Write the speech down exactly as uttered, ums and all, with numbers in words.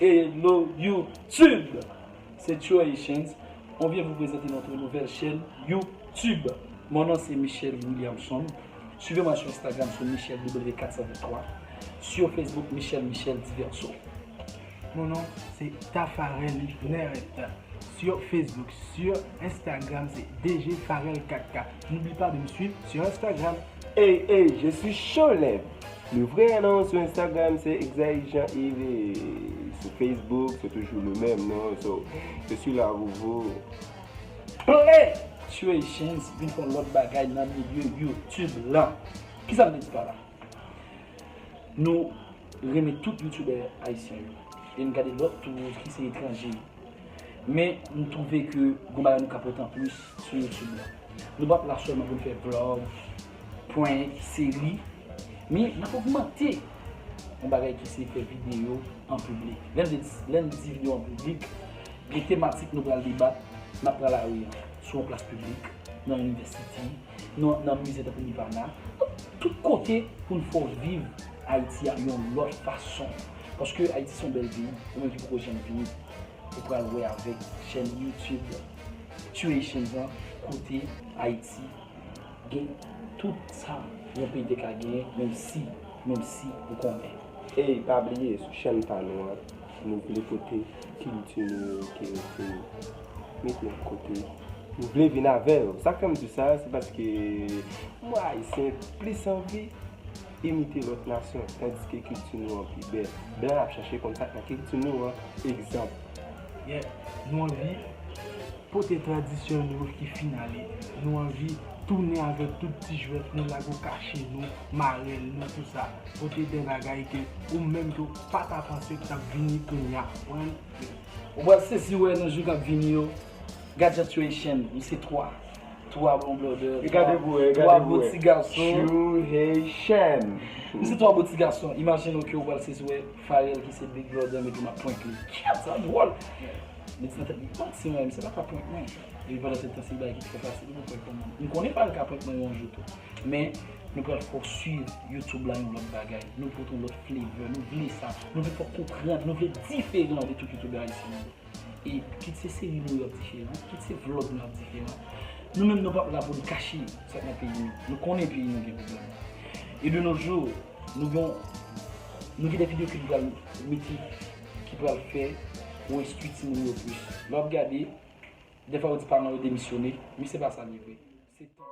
Hello YouTube! C'est True Haitians. On vient vous présenter notre nouvelle chaîne YouTube. Mon nom c'est Michel Williamson. Suivez-moi sur Instagram sur Michel W quatre cent vingt-trois. Sur Facebook, Michel Michel Diverso. Mon nom c'est Tafarel Neret. Sur Facebook, sur Instagram, c'est D G Farel quatre K. N'oublie pas de me suivre sur Instagram. Hey, hey, je suis Cholem. Le vrai nom sur Instagram, c'est Exaï Jean-Yves. Sur Facebook, c'est toujours le même nom. So, je suis là pour vous. Play! True Haitians vin fè yon lòt bagay nan milye YouTube lan. Kisa m vle di pa la? Nou renmen tout youtubè ayisyen yo. E n gade lòt tou ki se etranje yo. Men, m twouve ke gon bagay nou ka pote anplis sou YouTube la. Nou p ap la sèlman pou n fè vlog, prank, seri, men n ap ogmante yon bagay ki se fè videyo an piblik. Lè n di, lè n di videyo an piblik, gen tematik nou pral debat, n ap pran lari an, sou yon plas piblik, nan inivèsite, nan, nan mize tankou Nirvana, tout kote pou n fè w viv Ayiti a yon lòt fason. Paske Ayiti se yon bèl peyi, ou menm ki poko janm vini, ou pral wè avèk chèn YouTube True Haitians lan, kote Ayiti gen tout sa yon peyi te ka genyen, menm si, menm si ou konnen. Ey, pa bliye, sou chèn pa nou an, nou vle pote kilti nou yo ke yo te mete yon kote. Nou vle vin avè yo. Sa k fè m di sa, se paske mwen ayisyen plis anvi imite lòt nasyon, tandiske kilti nou an pi bèl. Blan ap chache konn sa k nan kilti nou an. Egzanp. Yeah, nou anvi pote tradisyon nou ki fin ale. Nou anvi tounen avèk tout ti jwèt nou, lago kache nou, marèl nou, tout sa. Pote de bagay ke ou menm tou pa ta panse ki t ap vini kounye a. Ou konprann? Ou pral sezi wè nan jou k ap vini yo. Gad jan True Haitian, nou se twa. Twa bon blòdè, twa, twa bon ti gason. True Haitian. Nou se twa bon ti gason. Imajine w ke ou pral sezi wè Farel ki se big blòdè, men tou m ap prank li. Kèt, sa dwòl. Li di nan tèt li, "Bon, si mwen, misye pa ka prank mwen." Epi pandan se tan, se bagay ki trè fasil pou prank yon moun. M konnen Farel ka prank mwen yon jou tou. Men, nou pral fè w swiv YouTube la yon lòt bagay. Nou pote yon lòt flavor. Nou vle sa. Nou vle fè w konprann. Nou vle diferan de tout youtubè ayisyen yo. E kit se seri nou yo ap diferan, kit se vlòg nou ap diferan, nou menm nou p ap la pou n kache sa k nan peyi nou. Nou konnen peyi nou gen pwoblèm. E de nos jours, nou gen, nou gen de videyo ke nou pral mete, ki pral fè ou enstwi timoun yo plis. Lè w ap gade, dèfwa yo di paran yo demisyone, men se pa sa li vre. Se tan.